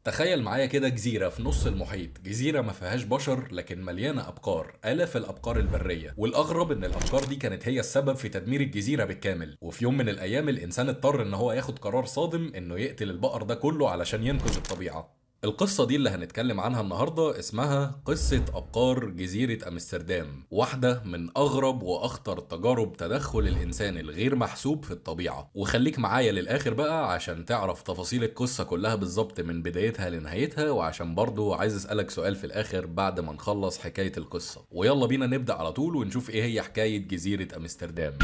تخيل معايا كده جزيرة في نص المحيط، جزيرة ما فيهاش بشر لكن مليانة أبقار، آلاف الأبقار البرية. والأغرب إن الأبقار دي كانت هي السبب في تدمير الجزيرة بالكامل. وفي يوم من الأيام الإنسان اضطر إن هو ياخد قرار صادم إنه يقتل البقر ده كله علشان ينقذ الطبيعة. القصة دي اللي هنتكلم عنها النهاردة اسمها قصة أبقار جزيرة أمستردام، واحدة من أغرب وأخطر تجارب تدخل الإنسان الغير محسوب في الطبيعة. وخليك معايا للآخر بقى عشان تعرف تفاصيل القصة كلها بالظبط من بدايتها لنهايتها، وعشان برضو عايز أسألك سؤال في الآخر بعد ما نخلص حكاية القصة. ويلا بينا نبدأ على طول ونشوف إيه هي حكاية جزيرة أمستردام.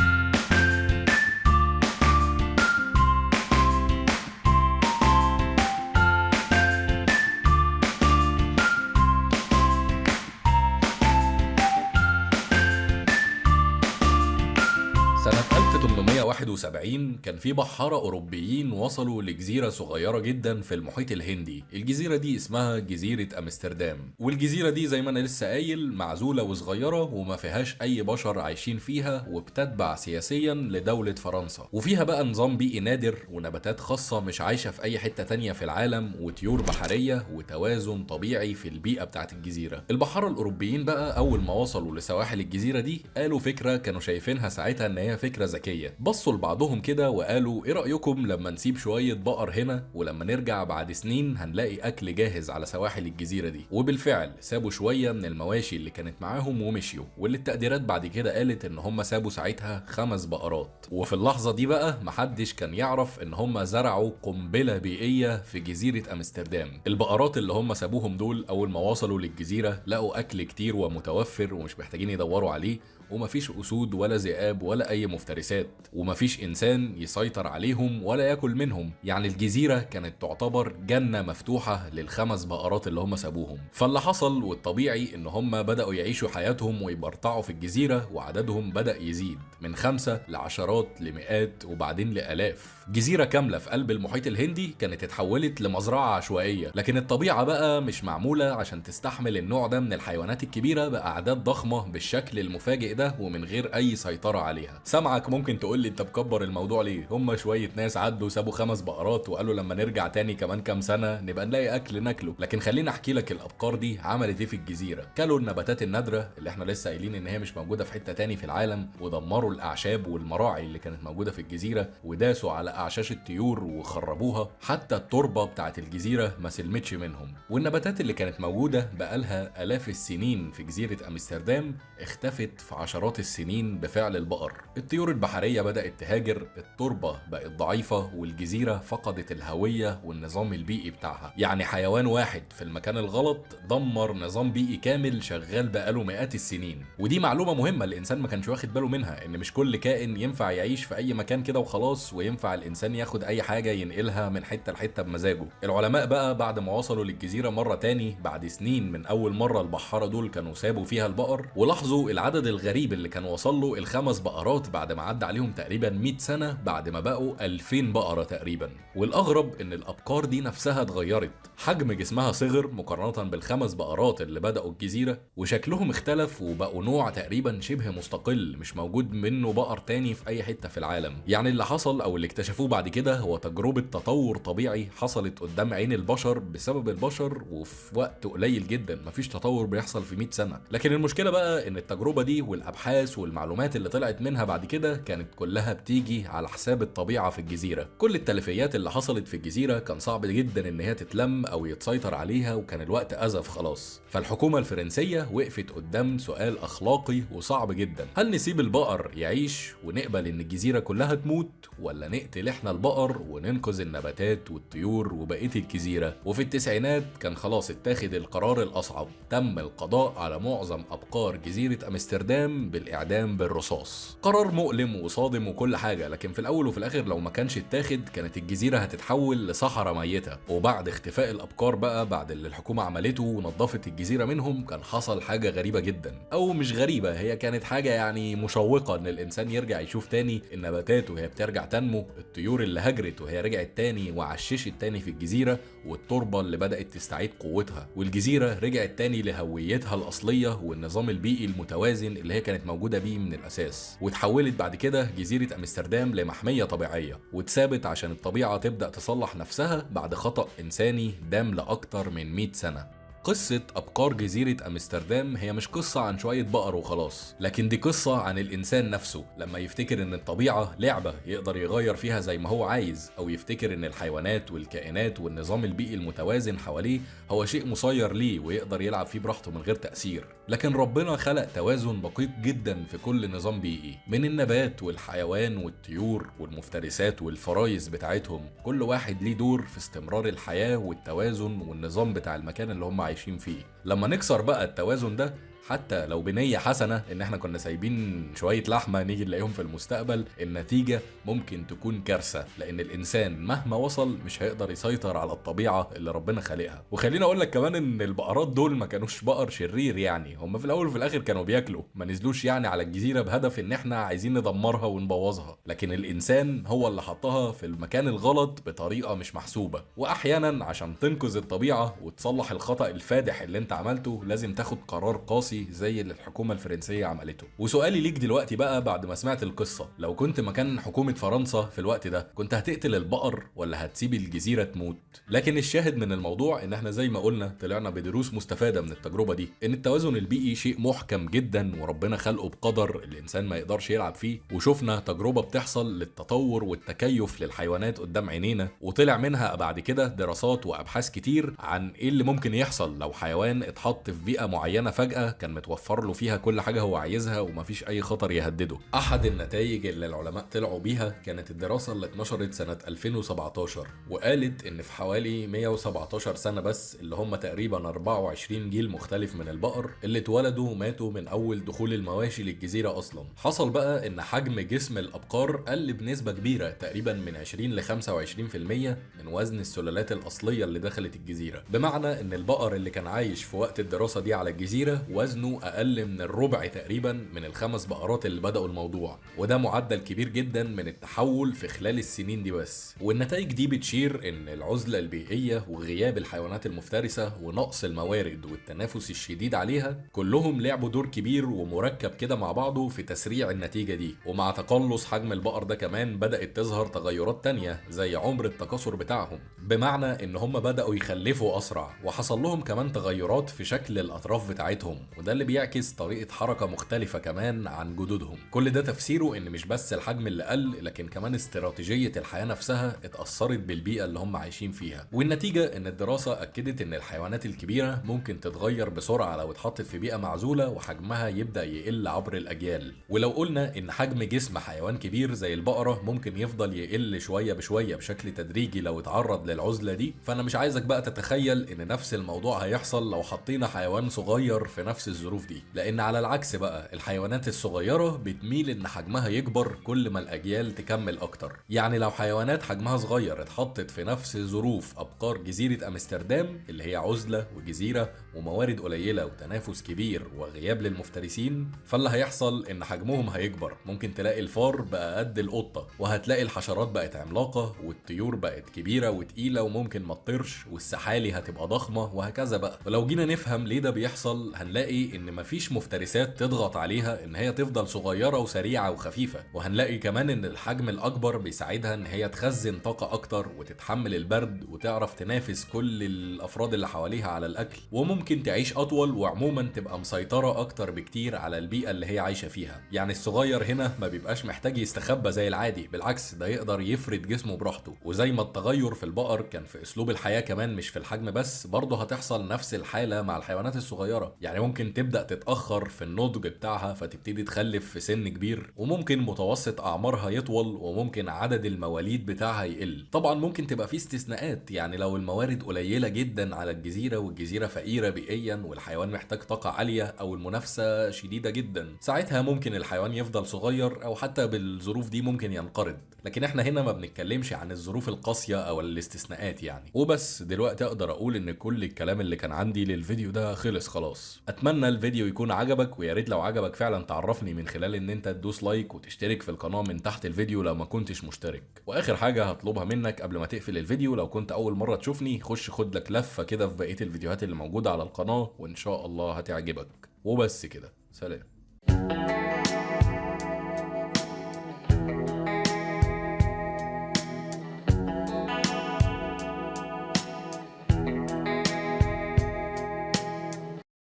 سنة 1871 كان في بحارة أوروبيين وصلوا لجزيرة صغيرة جدا في المحيط الهندي. الجزيرة دي اسمها جزيرة أمستردام، والجزيرة دي زي ما أنا لسه قايل معزولة وصغيرة وما فيهاش أي بشر عايشين فيها، وبتتبع سياسيا لدولة فرنسا، وفيها بقى نظام بيئي نادر ونباتات خاصة مش عايشة في أي حتة تانية في العالم، وطيور بحرية وتوازن طبيعي في البيئة بتاعت الجزيرة. البحارة الأوروبيين بقى أول ما وصلوا لسواحل الجزيرة دي قالوا فكرة كانوا شايفينها ساعتها إن هي فكرة ذكية. بصوا لبعضهم كده وقالوا ايه رأيكم لما نسيب شوية بقر هنا، ولما نرجع بعد سنين هنلاقي اكل جاهز على سواحل الجزيرة دي. وبالفعل سابوا شوية من المواشي اللي كانت معاهم ومشيوا، واللي التقديرات بعد كده قالت ان هم سابوا ساعتها 5 بقرات. وفي اللحظة دي بقى محدش كان يعرف ان هم زرعوا قنبلة بيئية في جزيرة امستردام. البقرات اللي هم سابوهم دول اول ما وصلوا للجزيرة لقوا اكل كتير ومتوفر ومش محتاجين يدوروا عليه، ومفيش اسود ولا ذئاب ولا اي مفترسات، ومفيش انسان يسيطر عليهم ولا ياكل منهم. يعني الجزيرة كانت تعتبر جنة مفتوحة لل5 بقرات اللي هم سابوهم. فاللي حصل والطبيعي ان هم بدأوا يعيشوا حياتهم ويبرطعوا في الجزيرة، وعددهم بدأ يزيد من 5 لعشرات لمئات وبعدين لآلاف. جزيرة كاملة في قلب المحيط الهندي كانت اتحولت لمزرعة عشوائية، لكن الطبيعة بقى مش معمولة عشان تستحمل النوع ده من الحيوانات الكبيرة بأعداد ضخمة بالشكل المفاجئ ده ومن غير اي سيطرة عليها. سامعك ممكن تقول لي انت مكبر الموضوع ليه؟ هم شوية ناس عدوا سابوا 5 بقرات وقالوا لما نرجع تاني كمان كام سنة نبقى نلاقي اكل ناكله. لكن خليني احكي لك الابقار دي عملت ايه في الجزيرة. كلوا النباتات النادرة اللي احنا لسه قايلين ان هي مش موجودة في حتة تاني في العالم، ودمروا الاعشاب والمراعي اللي كانت موجودة في الجزيرة، وداسوا على اعشاش الطيور وخربوها. حتى التربة بتاعت الجزيرة ما سلمتش منهم. والنباتات اللي كانت موجودة بقالها آلاف السنين في جزيرة امستردام اختفت في عشرات السنين بفعل البقر. الطيور البحرية بدأت تهاجر، التربة بقت ضعيفة، والجزيرة فقدت الهوية والنظام البيئي بتاعها. يعني حيوان واحد في المكان الغلط دمر نظام بيئي كامل شغال بقاله مئات السنين. ودي معلومة مهمة الإنسان ما كانش واخد باله منها، إن مش كل كائن ينفع يعيش في أي مكان كده وخلاص، وينفع الإنسان ياخد أي حاجة ينقلها من حتة لحتة بمزاجه. العلماء بقى بعد ما وصلوا للجزيرة مرة تاني بعد سنين من أول مرة البحارة دول كانوا سابوا فيها البقر، ولاحظوا العدد الغريب اللي كان وصل له ال5 بقرات بعد ما عدى عليهم تقريبا 100 سنة، بعد ما بقوا 2000 بقرة تقريبا. والأغرب إن الأبقار دي نفسها اتغيرت، حجم جسمها صغر مقارنة بال5 بقرات اللي بدأوا الجزيرة، وشكلهم اختلف وبقوا نوع تقريبا شبه مستقل مش موجود منه بقر تاني في أي حتة في العالم. يعني اللي حصل أو اللي اكتشفوه بعد كده هو تجربة تطور طبيعي حصلت قدام عين البشر بسبب البشر، وفي وقت قليل جدا، مفيش تطور بيحصل في 100 سنة. لكن المشكلة بقى إن التجربة دي والأبحاث والمعلومات اللي طلعت منها بعد كده كانت كلها بتيجي على حساب الطبيعة في الجزيرة. كل التلفيات اللي حصلت في الجزيرة كان صعب جدا إن هي تتلم أو يتسيطر عليها، وكان الوقت أزف خلاص. فالحكومة الفرنسية وقفت قدام سؤال أخلاقي وصعب جدا: هل نسيب البقر يعيش ونقبل إن الجزيرة كلها تموت، ولا نقتل إحنا البقر وننقذ النباتات والطيور وبقية الجزيرة؟ وفي التسعينات كان خلاص اتاخد القرار الأصعب، تم القضاء على معظم أبقار جزيرة أمستردام بالإعدام بالرصاص. قرار مؤلم وصادم وكل حاجة، لكن في الأول وفي الآخر لو ما كانش اتاخد كانت الجزيرة هتتحول لصحراء ميتة. وبعد اختفاء الأبقار بقى، بعد اللي الحكومة عملته ونظفت الجزيرة منهم، كان حصل حاجة غريبة جدا، أو مش غريبة، هي كانت حاجة يعني مشوقة، إن الإنسان يرجع يشوف تاني النباتات وهي بترجع تنمو، الطيور اللي هجرت وهي رجعت تاني وعششت تاني في الجزيرة، والتربة اللي بدأت تستعيد قوتها، والجزيرة رجعت تاني لهويتها الأصلية والنظام البيئي المتوازن اللي هي كانت موجودة بيه من الأساس. وتحولت بعد كده جزيرة أمستردام لمحمية طبيعية واتسابت عشان الطبيعة تبدأ تصلح نفسها بعد خطأ إنساني دام لأكتر من 100 سنة. قصة أبقار جزيرة أمستردام هي مش قصة عن شوية بقر وخلاص، لكن دي قصة عن الإنسان نفسه لما يفتكر إن الطبيعة لعبة يقدر يغير فيها زي ما هو عايز، أو يفتكر إن الحيوانات والكائنات والنظام البيئي المتوازن حواليه هو شيء مسير ليه ويقدر يلعب فيه براحته من غير تأثير. لكن ربنا خلق توازن دقيق جدا في كل نظام بيئي، من النبات والحيوان والطيور والمفترسات والفرايس بتاعتهم، كل واحد ليه دور في استمرار الحياة والتوازن والنظام بتاع المكان اللي هم عايشين فيه. لما نكسر بقى التوازن ده، حتى لو بنية حسنة ان احنا كنا سايبين شوية لحمة نيجي نلاقيهم في المستقبل، النتيجة ممكن تكون كارثة، لان الانسان مهما وصل مش هيقدر يسيطر على الطبيعة اللي ربنا خالقها. وخليني اقول لك كمان ان البقرات دول ما كانوش بقر شرير، يعني هم في الاول وفي الاخر كانوا بياكلوا، ما نزلوش يعني على الجزيرة بهدف ان احنا عايزين ندمرها ونبوظها، لكن الانسان هو اللي حطها في المكان الغلط بطريقة مش محسوبة. واحيانا عشان تنقذ الطبيعة وتصلح الخطأ الفادح اللي انت عملته لازم تاخد قرار قاسي زي اللي الحكومة الفرنسية عملته. وسؤالي ليك دلوقتي بقى بعد ما سمعت القصة، لو كنت مكان حكومة فرنسا في الوقت ده كنت هتقتل البقر ولا هتسيب الجزيرة تموت؟ لكن الشاهد من الموضوع ان احنا زي ما قلنا طلعنا بدروس مستفادة من التجربة دي، ان التوازن البيئي شيء محكم جدا وربنا خلقه بقدر الانسان ما يقدرش يلعب فيه، وشفنا تجربة بتحصل للتطور والتكيف للحيوانات قدام عينينا، وطلع منها بعد كده دراسات وابحاث كتير عن ايه اللي ممكن يحصل لو حيوان اتحط في بيئة معينة فجأة كان متوفر له فيها كل حاجة هو عايزها ومفيش أي خطر يهدده. أحد النتائج اللي العلماء طلعوا بيها كانت الدراسة اللي اتنشرت سنة 2017، وقالت إن في حوالي 117 سنة بس، اللي هم تقريبا 24 جيل مختلف من البقر اللي اتولدوا وماتوا من أول دخول المواشي للجزيرة أصلا، حصل بقى إن حجم جسم الأبقار قل بنسبة كبيرة تقريبا من 20 ل 25% من وزن السلالات الأصلية اللي دخلت الجزيرة، بمعنى إن البقر اللي كان عايش في وقت الدراسة دي على الجزيرة وزنه أقل من الربع تقريبا من الخمس بقرات اللي بدأوا الموضوع، وده معدل كبير جدا من التحول في خلال السنين دي بس. والنتائج دي بتشير إن العزلة البيئية وغياب الحيوانات المفترسة ونقص الموارد والتنافس الشديد عليها كلهم لعبوا دور كبير ومركب كده مع بعضه في تسريع النتيجة دي. ومع تقلص حجم البقر ده كمان بدأت تظهر تغيرات تانية زي عمر التكاثر بتاعهم، بمعنى إن هم بدأوا يخلفوا أسرع، وحصل لهم كمان تغيرات في شكل الأطراف بتاعتهم، وده اللي بيعكس طريقة حركة مختلفة كمان عن جدودهم. كل ده تفسيره ان مش بس الحجم اللي قل، لكن كمان استراتيجية الحياة نفسها اتأثرت بالبيئة اللي هم عايشين فيها. والنتيجة ان الدراسة اكدت ان الحيوانات الكبيرة ممكن تتغير بسرعة لو اتحطت في بيئة معزولة وحجمها يبدأ يقل عبر الأجيال. ولو قلنا ان حجم جسم حيوان كبير زي البقرة ممكن يفضل يقل شوية بشوية بشكل تدريجي لو اتعرض للعزلة دي، فانا مش عايزك بقى تتخيل ان نفس الموضوع هيحصل لو حطينا حيوان صغير في نفس الظروف دي، لان على العكس بقى الحيوانات الصغيرة بتميل ان حجمها يكبر كل ما الاجيال تكمل اكتر. يعني لو حيوانات حجمها صغير اتحطت في نفس ظروف ابقار جزيرة امستردام اللي هي عزلة وجزيرة وموارد قليلة وتنافس كبير وغياب للمفترسين، فاللي هيحصل ان حجمهم هيكبر. ممكن تلاقي الفار بقى قد القطة، وهتلاقي الحشرات بقت عملاقة، والطيور بقت كبيرة وتقيلة وممكن ما تطيرش، والسحالي هتبقى ضخمة، وهكذا بقى. ولو جينا نفهم ليه ده بيحصل هنلاقي ان مفيش مفترسات تضغط عليها ان هي تفضل صغيرة وسريعة وخفيفة، وهنلاقي كمان ان الحجم الاكبر بيساعدها ان هي تخزن طاقة اكتر وتتحمل البرد وتعرف تنافس كل الافراد اللي حواليها على الاكل، وممكن تعيش اطول، وعموما تبقى مسيطرة اكتر بكتير على البيئة اللي هي عايشة فيها. يعني الصغير هنا ما بيبقاش محتاج يستخبى زي العادي، بالعكس ده يقدر يفرد جسمه براحته. وزي ما التغير في البقر كان في اسلوب الحياة كمان مش في الحجم بس، برضه هتحصل نفس الحالة مع الحيوانات الصغيرة. يعني ممكن تبدأ تتأخر في النضج بتاعها فتبتدي تخلف في سن كبير، وممكن متوسط أعمارها يطول، وممكن عدد المواليد بتاعها يقل. طبعا ممكن تبقى في استثناءات، يعني لو الموارد قليلة جدا على الجزيرة والجزيرة فقيرة بيئيا والحيوان محتاج طاقة عالية أو المنافسة شديدة جدا، ساعتها ممكن الحيوان يفضل صغير أو حتى بالظروف دي ممكن ينقرض. لكن احنا هنا ما بنتكلمش عن الظروف القاسية أو الاستثناءات يعني. وبس دلوقتي أقدر أقول إن كل الكلام اللي كان عندي للفيديو ده خلص خلاص. أتمنى الفيديو يكون عجبك، ويا ريت لو عجبك فعلا تعرفني من خلال إن أنت تدوس like وتشترك في القناة من تحت الفيديو لو ما كنتش مشترك. وآخر حاجة هطلبها منك قبل ما تقفل الفيديو، لو كنت أول مرة تشوفني خش خد لك لفة كده في بقية الفيديوهات اللي موجودة على القناة، وإن شاء الله هتعجبك. وبس كده، سلام.